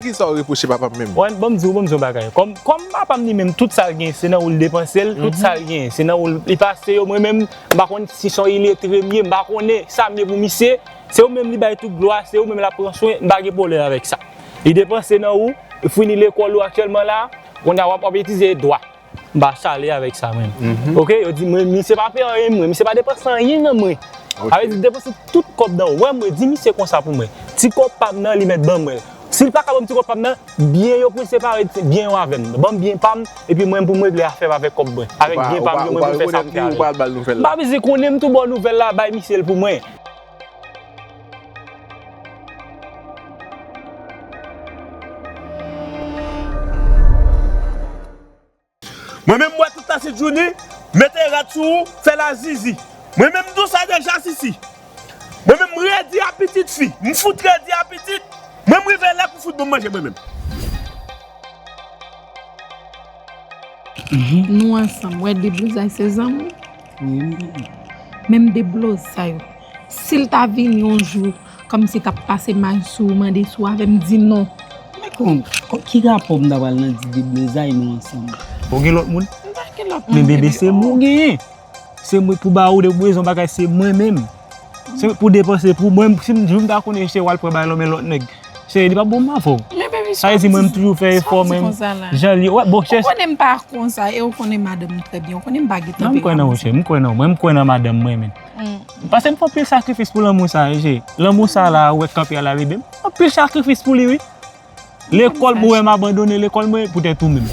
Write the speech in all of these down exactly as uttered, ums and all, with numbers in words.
Kisa w repwoche papa m menm? Wè, ban m di w, ban m di w yon bagay. Kòm, kòm papa m li menm, tout sa l gen, se nan ou l depanse l, tout sa l gen, se nan ou l, li pase yo. Mwen menm, m pa konn si se yon iletre m ye, m pa konnen sa m ye pou misye. Se ou menm li bay tout glwa, se ou menm l ap pran swen, m pa gen pwoblèm avèk sa. Li depanse nan ou, fini lekòl ou aktyèlman la, kounye a w ap, w ap itilize dwa. M pa chale avèk sa, mwen. Oke, yo di mwen, misye pa peye anyen mwen, misye pa depanse anyen nan mwen. Sa vle di, depanse tout kòb nan, wè mwen, di misye konsa pou mwen. Ti kòb pa m nan, li mèt ban mwen. Si l pa ka ban m ti kòb pa m nan, byen yo pou l separe byen yo avè m. Ban m byen pa m, epi mwen pou m regle afè m avèk kòb mwen. Avèk byen pa m yo, mwen pou m fè sa m te ale. M pa bezwen konnen m tou ba w nouvèl la, bay misye l pou mwen. Mwen menm m wè tout la se Johnny, mete rad sou ou, fè la zizi. Mwen menm m di w sa deja sisi. Mwen menm m redi a pitit fi, m fout redi a pitit. Mwen m rive lè pou fout ban m manje mwen menm. Nou ansanm, wè deblozay se zanmi w. Menm deblozay ou. Si l ta vini yon jou, kòmsi t ap pase may sou ou, mande si w avè m, di non. Men kon, kon ki rapò m ta pral nan di deblozay nou ansanm? Ou gen lòt moun? M pa gen lòt moun. Men bebe, se mwen ou genyen. Se mwen pou ba ou de bezwen bagay, se mwen menm. Se pou depanse pou mwen, si m jou m ta konnen se w al pran bay lòt men lòt nèg. Se li pa bon m avè w. Sa vle di mwen m toujou fè efò mwen. Jan li, wè, bon, chèche. Ou konnen m pa konsa, e ou konnen madanm m trè byen. Ou konnen m pa gen tanperaman. Non, m kwè nan ou, chè. M kwè nan ou. Mwen, m kwè nan madanm mwen, men. Paske m fè anpil sakrifis pou lanmou sa, wi. Lanmou sa la, ou wè k kanpe a la, bebe. M fè anpil sakrifis pou li, wi. Lekòl, mwen, m abandone lekòl mwen poutèt ou menm.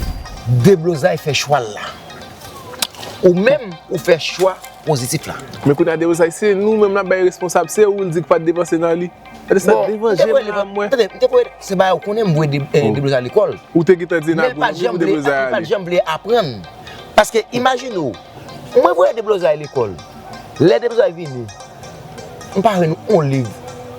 Deblozay fè chwa l la. Ou menm, ou fè chwa pozitif la. Men kounye a, deblozay, se nou menm n ap bay responsab, se ou l di k pa t depanse nan li. Gade sa, devan je m la, mwen. Tande, m te voye, se bagay ou konnen m voye de, eh, deblozay lekòl. Ou te gentan di n ap voye deblozay ale. Men l pa t janm vle aprann. Paske, imajine w, mwen voye deblozay lekòl. Lè deblozay vini, m pa jwenn yon liv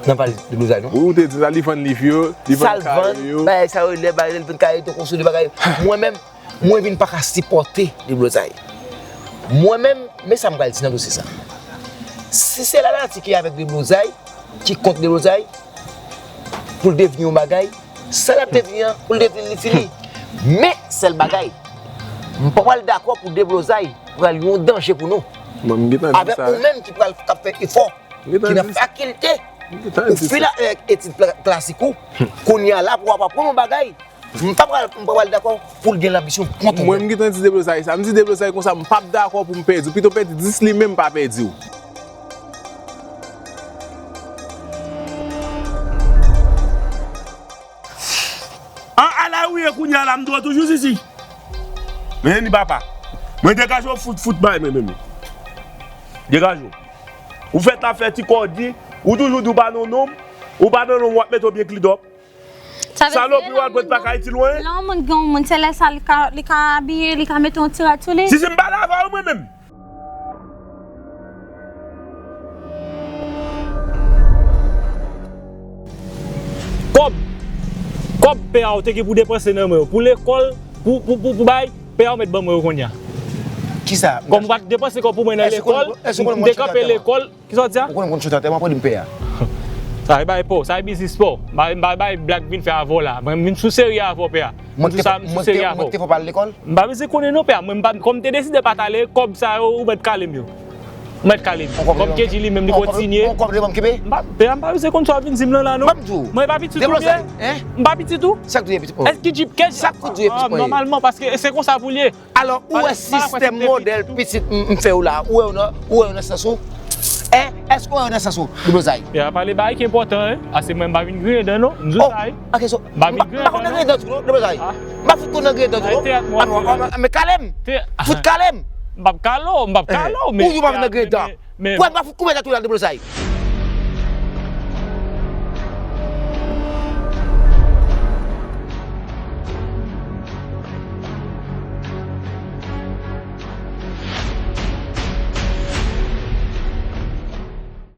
nan valiz deblozay, non. Wi, ou te di sa, li vann liv yo, li vann kaye yo. Sa l vann, bagay sa yo, lè bagay, li vann kaye, to konsole bagay. Mwen menm, mwen vin pa ka sipòte deblozay. Mwen menm, men sa m pral di nan dosye sa. Si se lalati ki avèk deblozay, ki kont deblozay, pou l devni yon bagay, sa l ap devni an, pou l devni l, li fini. Men, sèl bagay, m pa pral dakò pou deblozay pral yon danje pou nou. Avèk ou menm ki pral, k ap fè efò, ki nan fakilte, ou fin avèk etid pla-, klasik ou, kounye a la pou w ap aprann yon bagay, m pa pral, m pa pral dakò pou l gen lanbisyon kont ou menm. Mwen, m gentan di deblozay sa. M di deblozay konsa, m p ap dakò pou m pèdi w. Pito pèdi dis li, men m pa pèdi w. An, ala ou ye kounye a la, m di w toujou sisi. Men ni papa. Mwen degaje w fout, fout bay mwen menm. Degaje w. Ou fè ta fè ti kò di, ou toujou di w pa nan nonm, ou pa nan nonm, w ap mete w byen klidòp. Sa vle di, lè yon moun gen yon moun, se lè sa li ka, li ka abiye, li ka mete yon ti rad sou li. Sisi, m pale avè w mwen menm. Kòb, kòb pè a w te gen pou depanse nan men w, pou lekòl, pou, pou, pou, pou bay, pè a w mèt ban mwen yo kounye a. Kisa? Kòm ou pa t depanse kòb pou mwen nan lekòl, m te kanpe lekòl. Kisa w di a? Ou konnen m konn chante atè, m ap di m pè a. Sa e bay pa w, sa e biznis pa w. M pa, m pa bay blag vin fè avè w la. Mwen m vin sou serye avè w, pè a. M di w sa, m sou serye avè w. Mwen te fè w pa al lekòl? M pa bezwen konnen non, pè a. Mwen m pa, kòm m te deside pa t ale, kòb sa yo, ou mèt kale m yo. Ou mèt kale m. Kòm Kedji li menm, li kontinye. Yon kòb te ban m kenbe? M pa, pè a, m pa bezwen konn sa w ap vin di m lan la non. Ban m di w. Mwen e pa pitit ou m ye? M pa pitit ou? Sa k di w ye pitit mwen? Èske Kedji, Kedji? Sa k di w ye pitit mwen? Nòmalman, paske se konsa pou l ye. Alò, ou wè sistèm modèl pitit m, m fè w la, ou wè yo nan, ou wè yo nan sans ou? Hein? Èske ou wè yo nan sans ou, Deblozay? Pè a pale bagay ki enpòtan, hein? Ase mwen m pa vin griyen dan non, m di w sa, hein? Ok, so, m pa, m pa konn nan griyen dan tou non, Deblozay. M pa fout konn nan griyen dan tou non. Teyat mwen. Men kale m. Fout kale m. M p ap kale w, m p ap kale w, men. Ou di w pa vin nan griyen dan. Wè, m pa fout koupe tèt ou la, Deblozay.